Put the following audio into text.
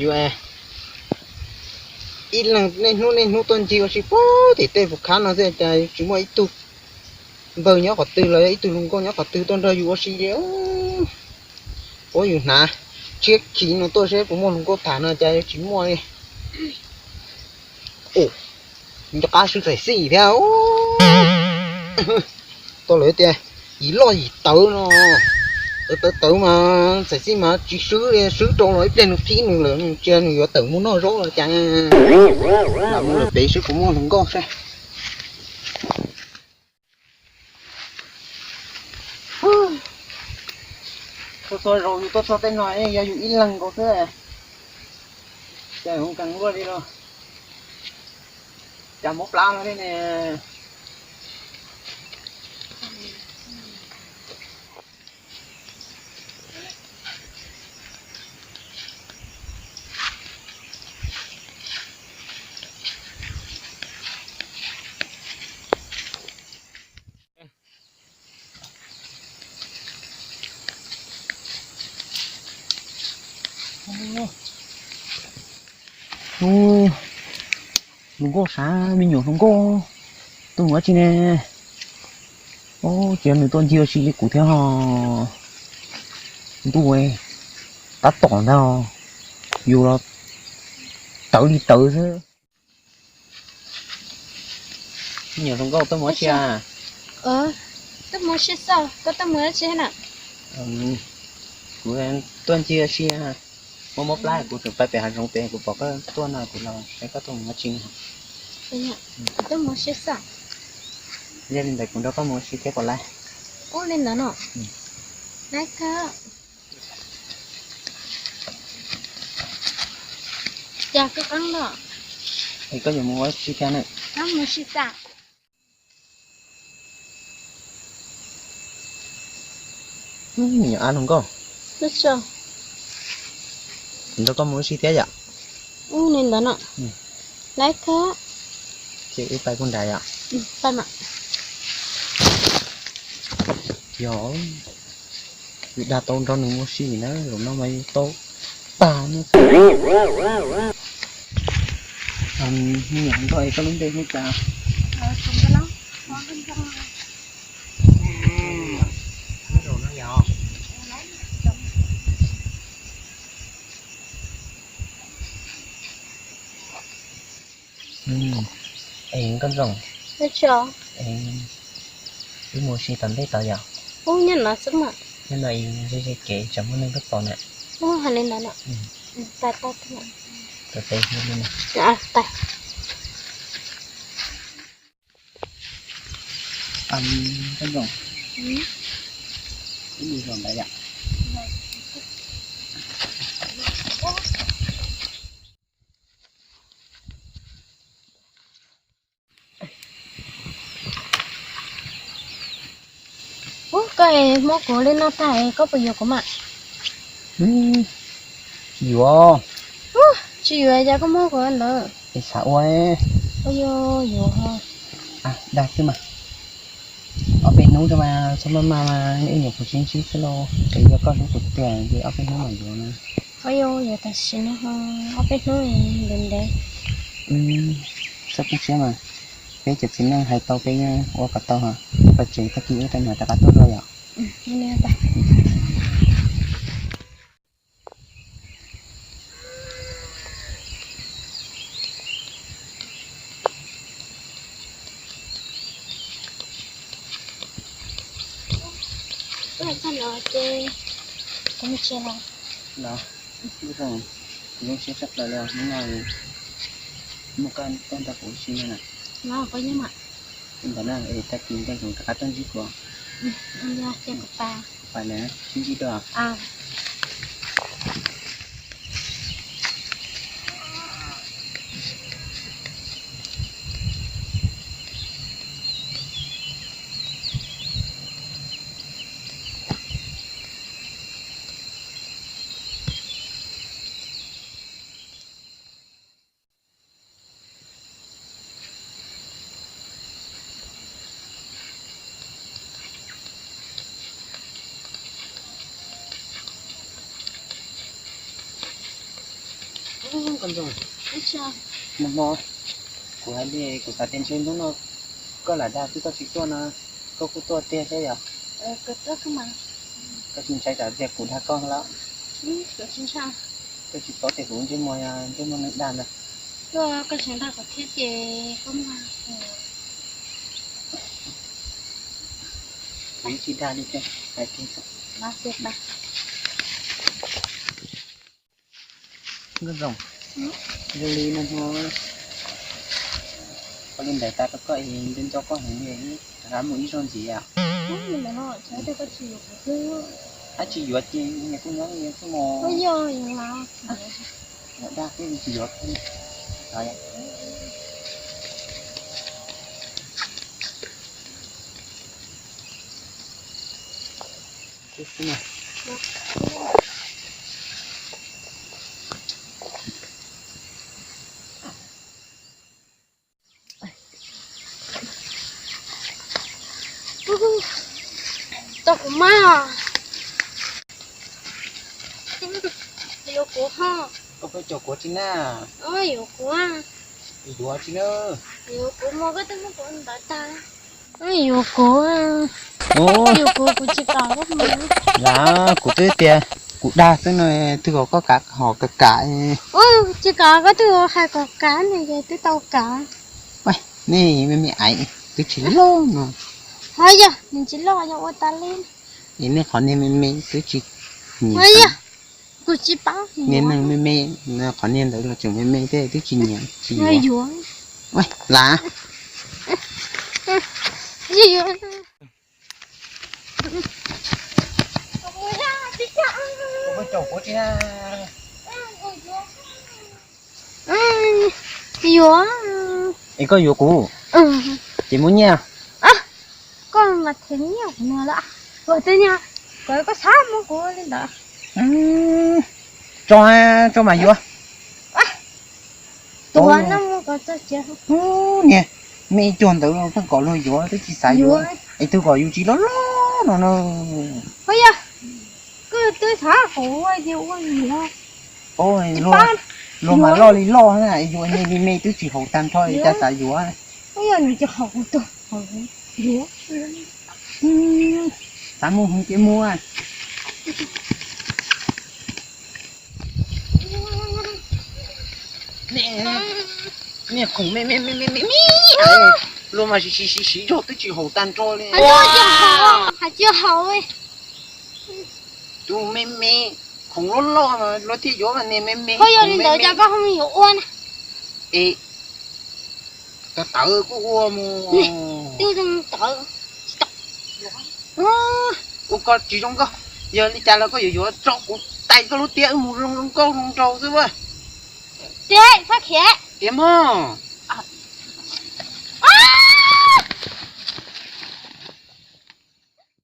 Yuav ib leeg niaj hnub niaj hnub tuaj ncig ua si puag tim tej puas khab no xwb cas tsis muaj ib tug npawg nyob qhov twg los yog ib tug hluas nkauj nyob qhov twg tuaj nrog yus ua si li. Puab yus hnav tshiab khiv no tuaj seb puas muaj hluas nkauj tham no cas tsis muaj li. Ua, nco qab swb txhais xij thiab. Tau lawv tias yim loj yim tawv no, tawv tawv tawv mas txhais xij mas tsis swb li, swb rau los ib pliag nws qhib nws lawm, nws tsis, nws yuav tawm mus noj zaub los cas. Lam mus lawm pem seb puas muaj hluas nkauj seb. Txhua txhua zaus yus tuaj txog tej no yog yus ib leeg nkaus xwb, cas zoo kawg luaj li los, cas mob plab no thiab ne. Hluas nkauj sav, me nyuam hluas nkauj, tuaj mus dab tsi ne? Ub, cia nws tuaj ncig ua si li kuv thiab ho. Ntuj, tab tom ntag, yus los tawv li tawv xwb. Me nyuam hluas nkauj tuaj mus dab tsi a? Tuaj mus ua si xwb, koj tuaj mus dab tsi na? Kuv tuaj ncig ua si, mob mob plab kuv tseem pais pem hav zoov pem kuv pom koj tuaj no kuv los saib koj tuaj mus dab tsi. Tuaj mus ua si xwb. Yog li ntawd kuv nrog koj mus ua si thiab puas laib? Ub, li ntawd no. Laib kawg. Cas koj qeeb lawm? Es koj yuav mus ua si thiab na? Koj mus ua si xwb. Me nyuam ab hluas nkauj, kuv nrog koj mus ua si thiab yom? Ub, li ntawd no. Laib kawg. Ces wb pais puag nrad yom? Yog, wb dag tau nrog nws mus ua si na, zaum no mas yus tau tag no. Me nyuam hluas nkauj, es koj lub npe hu cas? Es Nkauj Ntxoom, wb mus ua si tom ntej tod yom? Ub, nyob no xwb mas. Nyob no ze ze kev tsam muaj neeg tuaj pom na. Ub, hais li ntawd no. Pais, pais. Nkauj Ntxoom, wb mus zaum ntawd yom? Ub, koj muab kuv li no tag koj puas yuav kuv mas? Tsis yuav. Tsis yuav cas koj muab kuv ntawd? Es xav ua. Ua yuav yuav. Dag xwb mas. Ob peb hnub xwb mas txhob maj maj mas, wb nyuam qhuav sib ntsib xwb lauj, es yog koj hlub kuv tiag ces ob peb hnub mam yuav na. Ua yuav yuav tam sim no ho, ob peb hnub ntev ntev. Txhob poob siab mas, peb cov txiv neej hais tau peb yeej ua kom tau, pais tsev tag kis wb rov nyuam rov qab tuaj dua yom. Los, zoo siab tshaj plaws li, hnub no muaj koj tuaj nrog kuv ua si no na. Li ntawd na, es tag kis Nkauj Ntxoom rov qab tuaj ntsib kuv. Pais na, sib ntsib dua. Koj ntxoog, nag hmo kuv hais li kuv xav tias ntshe hnub no koj lam dag xwb koj tsis tuaj no, koj kuj tuaj tiag thiab yom? Koj tsis ntshai tsam tias kuv dag koj los? Koj tsis paub tias kuv ntsej muag, ntsej muag neeg dag ntag. Kuv tsis dag li. Hais tias Nkauj Zoo, zoo li no hmo, ua li ntawd tas rau koj es nco nco koj heev li, rov qab mus ib zaug ntxiv. Ab, tsis yuav ces nyias kuj nyob nyias xwb mos. Dag xwb tsis yuav. Tau kuv mab os. Yuav kuv ho. Koj pheej caum kuv tsis na. Yuav kuv. Yuav tsis na. Yuav kuv mas koj twb muab kuv ntawd tag. Yuav kuv. Yuav kuv, kuv tsis kam koj mus. Lam, kuv twb tias kuv dag xwb no, twb kom koj kav hom kav kam. Tsis kam koj twb hais kom kav ne ces twb tau kav. Nej me me aiv twb tsis loj no. Ho yog nws tsis loj yog ua tas li. Es nej qhov niag me me twb tsis nyiam. Kuv tsis paub. Niag neeg me me, qhov niag ntawd los tseem me me thiab twb tsis nyiam, tsis yuav. Lam, yuav. Es koj yuav kuv, ces muab nyiaj. Koj mas them nyiaj kuv no lawm. Koj twb nyiaj, koj xav muab kuv li ntawd. Tso, tso mas yuav. Tuag no muab koj txoj cia. Niag me ib cuag ntawd los pheej kom luag yuav twb tsis xav yuav. Es twb kom yus tsis loj loj no na. Koj twb xav kom ua ces ua yuav. Luag mas loj li loj na, yuav niag me me twb tsis haum tag nrho cas xav yuav. Xav muaj hwv ces muaj. Niag khoom me me me me me, luag mas siv siv siv siv zog twb tsis haum tag nrho li. Hais tsis haum. Tus me me, khoom loj loj mas luag thiaj yuav mas niag me me. Koj yog li ntawd cas koj ho yuav ua na? Es tawv tawv kuj ua mus. Twb zoo tawv. Ua koj tsis zoo nkauj, yog li cas los koj yuav yuav tso kuv tais koj lub tiab wb mus zoo zoo nkauj zoo nraug xwb a. Tiag, fab khiav. Tiag mog.